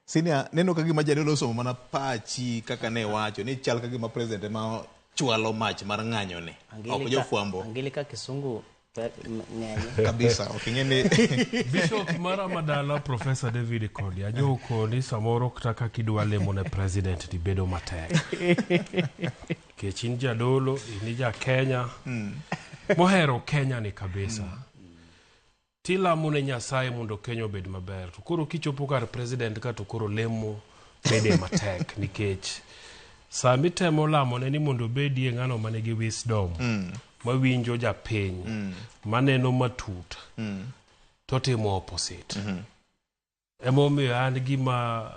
Senior, neno ka gima jadolo osomo mana pachi kaka ne wacho ni chal ka gima president ema chwalo mach mar ng'anyo ni. Ok jofwambo. Angilika Kisungu ng'eny. Kabisa, ok ing'e ni Bishop mara madala Professor David Kodi ajo koni samoro kata kaka idwa lemo ne president ni bedo matek. Nikech in jadolo, in ja Kenya, mohero Kenya ni kabisa. Tilamo ne Nyasaye mondo Kenya obed maber. To koro kichopo kar president ka to koro lemo bede matek nikech sami temo lamo ne ni mondo obedie ng'ano manigi wisdom mawinjo japiny maneno matut totimo opposite. Emomiyo an gima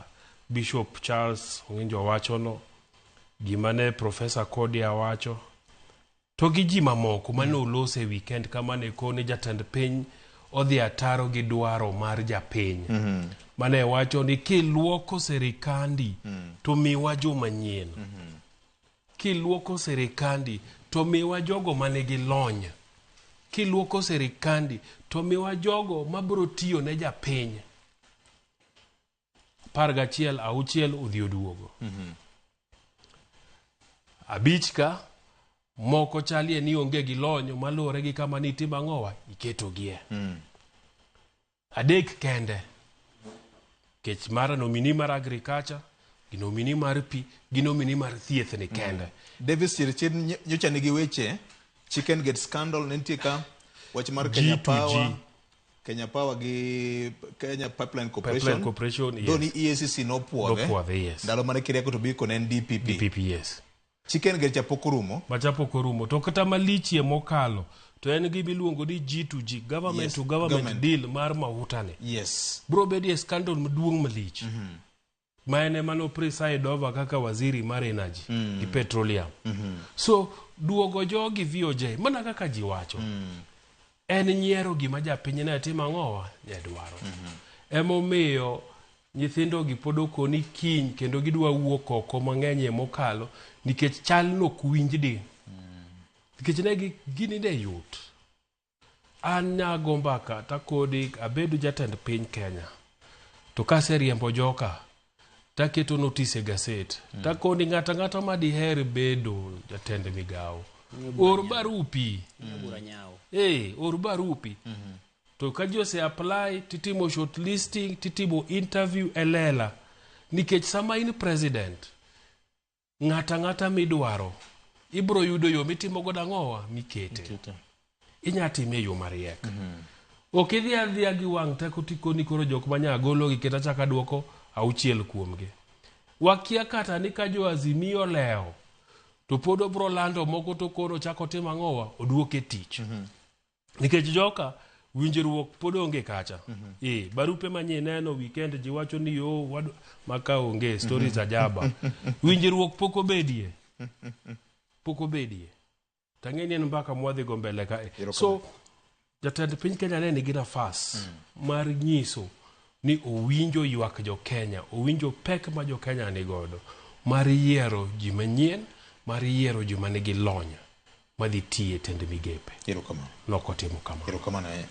Bishop Charles Ong'injo wachono, gima ne Professor Kodia wacho, to gi ji mamoko mane olose e weekend kama ne koni jatend piny odhi ataro gi dwaro mar japiny mane wacho ni kiluoko serikandi to miwa joma nyien kiluoko serikandi to miwa jogo manigi lony kiluoko serikandi to miwa jogo mabiro tiyo ne japiny 11 6 odhi oduogo 5 ka moko chalie ni onge gi lony maluwore gi kama nitimo ang'owa iketogie 3 kende kech mar nominee mar agriculture gi nominee mar pi gi nominee mar thieth ni kende Davis Chirchir nyocha nigi weche Chicken Gate scandal ne nitie ka wach mar Kenya G to Power G. Kenya Power gi Kenya Pipeline Corporation Pipeline Corporation, yes. Though ni EACC nopuodhe Nopuodhe, yes. ndalo mane Keriako Tobiko ne en DPP DPP yes Chicken Gate cha pok orumo macha pok orumo to kata malichie mokalo to en gima iluongo ni G to G government Yes, to government, government. deal mar mahuta ni bro bedie scandal maduong' malich ma en ema no preside over kaka waziri mar energy gi petroleum so duogo jogi VOJ mana kaka ji wacho en nyiero gima japiny ne timo ang'owa ne dwaro emomiyo nyithindo gi pod okoni kiny kendo gidwa wuok oko mang'eny e mokalo nikech chal no ok winjdi nikech ne gi gini ne yot an nyago mbaka takodi abedo jatend piny Kenya to kaseriembo joka taketo notice e gaset takoni ng'ato ang'ata ma diher bedo jatend migawo or barupi Bura nyawo. Or barupi to ka ji ose apply titimo shortlisting titimo interview e lela nikech sama in president ng'ato ang'ata midwaro ibro yudo yo mitimo godo ang'owa mikete inya time e yo mariek ok idhi adhiya gi wang' teko tikoni koro jok manya gologi kendo achako aduoko 6 kuomgi wakia kata ni ka jo Azimio olewo to pod obro lando moko to koro chako timo ang'owa oduoke tich nikech joka winjruok pod onge kacha barupe manye neno weekend ji wacho ni yo maka onge stories ajaba winjruok pok obedie pok obedie tang'e ni en mbaka mwadhi go mbele ka so jatend piny Kenya ne nigi nafas mar nyiso ni owinjo ywak jo Kenya owinjo pek ma jo Kenya ni godo mar yiero ji manyien mar yiero joma nigi lony madhi tiye tend migepe Erokamano. nokotimo kamano Erokamano ahinya.